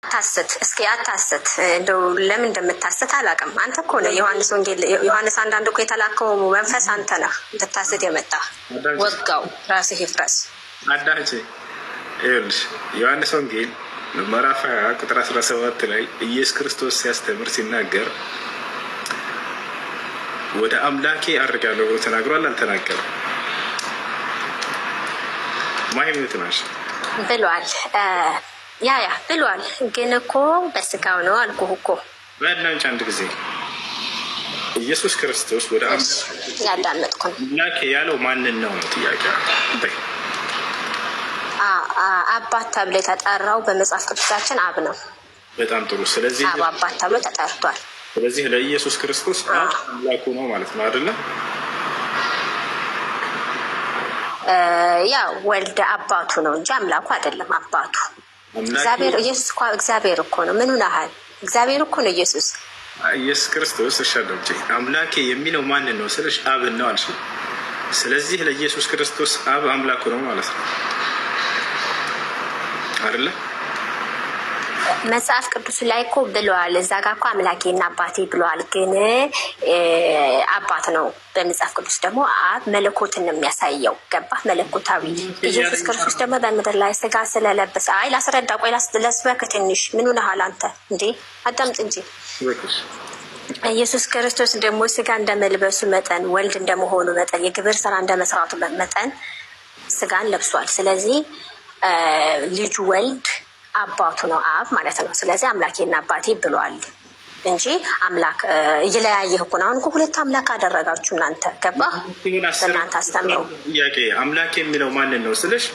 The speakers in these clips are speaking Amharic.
አታስት፣ እስኪ አታስት። እንደው ለምን እንደምታስት አላውቅም። አንተ እኮ ነህ ዮሐንስ ወንጌል ዮሐንስ አንዳንድ እኮ የተላከው መንፈስ አንተ ነህ እንድታስት የመጣ። ወጋው፣ ራስህ ይፍረስ። አዳምጪ፣ ይኸውልሽ ዮሐንስ ወንጌል ምዕራፍ 20 ቁጥር 17 ላይ ኢየሱስ ክርስቶስ ሲያስተምር ሲናገር ወደ አምላኬ አርጋለሁ ብሎ ተናግሯል። አልተናገረም? ማሂ ናሽ። ብሏል። Yeah, ብሏል። ግን እኮ በስጋው ነው አልኩህ እኮ። በአዳምጪ አንድ ጊዜ። ኢየሱስ ክርስቶስ ወደ ያዳመጥኩ ነው። አምላኬ ያለው ማንን ነው ነው ጥያቄ። አባት ተብሎ የተጠራው በመጽሐፍ ቅዱሳችን አብ ነው። በጣም ጥሩ። ስለዚህ አብ አባት ተብሎ ተጠርቷል። ስለዚህ ለኢየሱስ ክርስቶስ አብ አምላኩ ነው ማለት ነው አይደለም? ያ ወልድ አባቱ ነው እንጂ አምላኩ አይደለም። አባቱ እግዚአብሔር፣ ኢየሱስ እኮ እግዚአብሔር እኮ ነው። ምን ሆነሃል? እግዚአብሔር እኮ ነው ኢየሱስ። ኢየሱስ ክርስቶስ፣ እሺ አዳምጪ። አምላኬ የሚለው ማንን ነው ስልሽ አብን ነው አልሽ። ስለዚህ ለኢየሱስ ክርስቶስ አብ አምላኩ ነው ማለት ነው አይደለ? መጽሐፍ ቅዱስ ላይ እኮ ብለዋል። እዛ ጋ እኮ አምላኬና አባቴ ብለዋል። ግን አባት ነው። በመጽሐፍ ቅዱስ ደግሞ አብ መለኮትን ነው የሚያሳየው። ገባ? መለኮታዊ ኢየሱስ ክርስቶስ ደግሞ በምድር ላይ ስጋ ስለለበሰ፣ አይ ላስረዳ፣ ቆይ ለስበክ ትንሽ። ምን ሆነሃል አንተ እንዴ? አዳምጥ እንጂ። ኢየሱስ ክርስቶስ ደግሞ ስጋ እንደመልበሱ መጠን፣ ወልድ እንደመሆኑ መጠን፣ የግብር ስራ እንደመስራቱ መጠን ስጋን ለብሷል። ስለዚህ ልጁ ወልድ አባቱ ነው አብ ማለት ነው። ስለዚህ አምላኬና አባቴ ብሏል እንጂ አምላክ እየለያየህ እኮ ነው። አሁን እኮ ሁለት አምላክ አደረጋችሁ እናንተ። ገባ? በእናንተ አስተምረው። ጥያቄ፣ አምላክ የሚለው ማንን ነው ስልሽ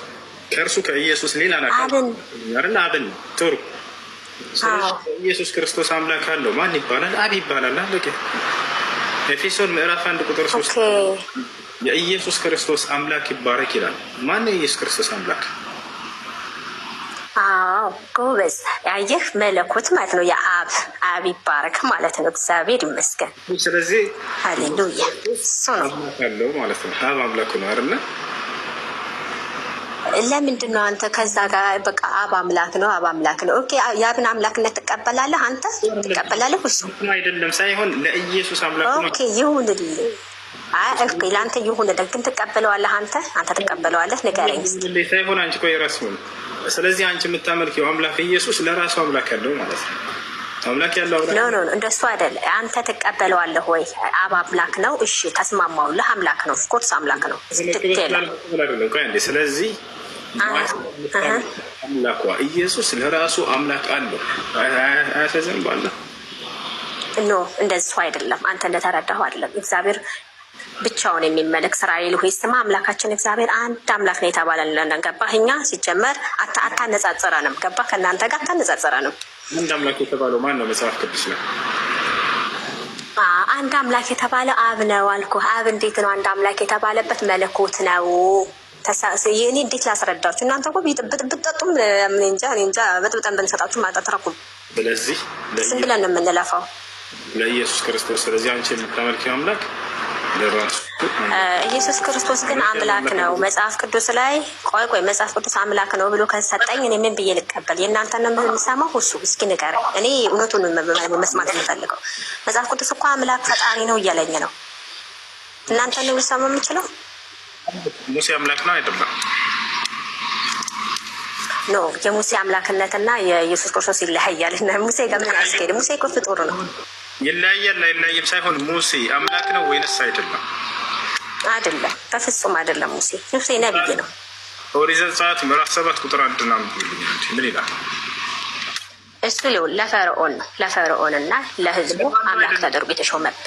ከእርሱ ከኢየሱስ ሌላ አብን። አብን። ጥሩ። ኢየሱስ ክርስቶስ አምላክ አለው ማን ይባላል? አብ ይባላል። አለቀ። ኤፌሶን ምዕራፍ 1 ቁጥር 3 የኢየሱስ ክርስቶስ አምላክ ይባረክ ይላል። ማን የኢየሱስ ክርስቶስ አምላክ? አዎ ጎበዝ፣ ያየህ መለኮት ማለት ነው። የአብ አብ ይባረክ ማለት ነው። እግዚአብሔር ይመስገን። ስለዚህ ሃሌሉያ፣ እሱ ነው። አለው ማለት ነው። አብ አምላኩ ነው አይደለ? ለምንድን ነው አንተ ከዛ ጋር በቃ አብ አምላክ ነው፣ አብ አምላክ ነው። Okay፣ የአብን አምላክነት ትቀበላለህ አንተ፣ ትቀበላለህ? እሱ አይደለም ሳይሆን ለኢየሱስ አምላክ ነው። Okay፣ ይሁንልህ። አይ okay፣ ለአንተ ይሁንልህ፣ ግን ትቀበለዋለህ አንተ? አንተ ትቀበለዋለህ? ንገረኝ እስኪ። ሳይሆን አንቺ ቆይ ራስ። ስለዚህ አንቺ የምታመልኪው አምላክ ኢየሱስ ለራሱ አምላክ ያለው ማለት ነው። አምላክ ያለው No, no፣ እንደሱ አይደለ። አንተ ትቀበለዋለህ ወይ? አብ አምላክ ነው። እሺ ተስማማውልህ። አምላክ ነው። Of course አምላክ ነው። ስለዚህ አምላኳ ኢየሱስ ለራሱ አምላክ አለው። አያሳዝንም? ባለ No፣ እንደሱ አይደለም። አንተ እንደተረዳኸው አይደለም። እግዚአብሔር ብቻውን የሚመለክ፣ እስራኤል ሆይ ስማ አምላካችን እግዚአብሔር አንድ አምላክ ነው የተባለን። ገባህ? እኛ ሲጀመር አታነጻጽረንም። ገባህ? ከእናንተ ጋር አታነጻጽረንም። አንድ አምላክ የተባለው ማን ነው? መጽሐፍ ቅዱስ ነው። አንድ አምላክ የተባለ አብ ነው አልኩህ። አብ እንዴት ነው አንድ አምላክ የተባለበት? መለኮት ነው። እኔ እንዴት ላስረዳችሁ? እናንተ እኮ ብትጠጡም እንጃ እንጃ፣ በጥብጠን ብንሰጣችሁ አትረኩም። ስለዚህ ዝም ብለን ነው የምንለፋው። ለኢየሱስ ክርስቶስ፣ ስለዚህ አንቺ የምታመልኪው አምላክ ለራሱ ኢየሱስ ክርስቶስ ግን አምላክ ነው። መጽሐፍ ቅዱስ ላይ፣ ቆይ ቆይ፣ መጽሐፍ ቅዱስ አምላክ ነው ብሎ ከሰጠኝ እኔ ምን ብዬ ልቀበል? የእናንተን ነው የምሰማው? እሱ እስኪ ንገረኝ። እኔ እውነቱን መስማት የምፈልገው መጽሐፍ ቅዱስ እኮ አምላክ ፈጣሪ ነው እያለኝ ነው። እናንተ ነው ልሰማ የምችለው? ሙሴ አምላክ ነው አይደለም? No፣ የሙሴ አምላክነትና የኢየሱስ ክርስቶስ ይለያያል። ሙሴ ጋር ምን አስኬድ? ሙሴ እኮ ፍጡር ነው። ይለያያል አይለያይም ሳይሆን ሙሴ አምላክ ነው ወይንስ አይደለም? አይደለም፣ በፍጹም አይደለም። ሙሴ ነብይ ነው። ኦሪት ዘጸአት ምዕራፍ 7 ቁጥር 1 አንብቢልኝ። ምን ይላል? እሱ ሊሆን ለፈርዖን ነው። ለፈርዖንና ለሕዝቡ አምላክ ተደርጎ የተሾመበት።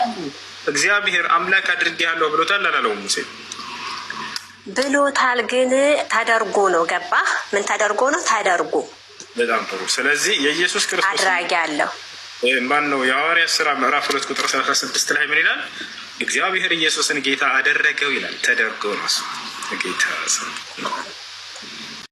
እግዚአብሔር አምላክ አድርጌሃለሁ ብሎታል አላለውም ሙሴ? ብሎታል። ግን ተደርጎ ነው። ገባ? ምን ተደርጎ ነው? ተደርጎ። በጣም ጥሩ። ስለዚህ የኢየሱስ ክርስቶስ አድራጊ አለው። ማን ነው? የሐዋርያት ስራ ምዕራፍ 2 ቁጥር 36 ላይ ምን ይላል? እግዚአብሔር ኢየሱስን ጌታ አደረገው ይላል። ተደርጎ ነው ጌታ።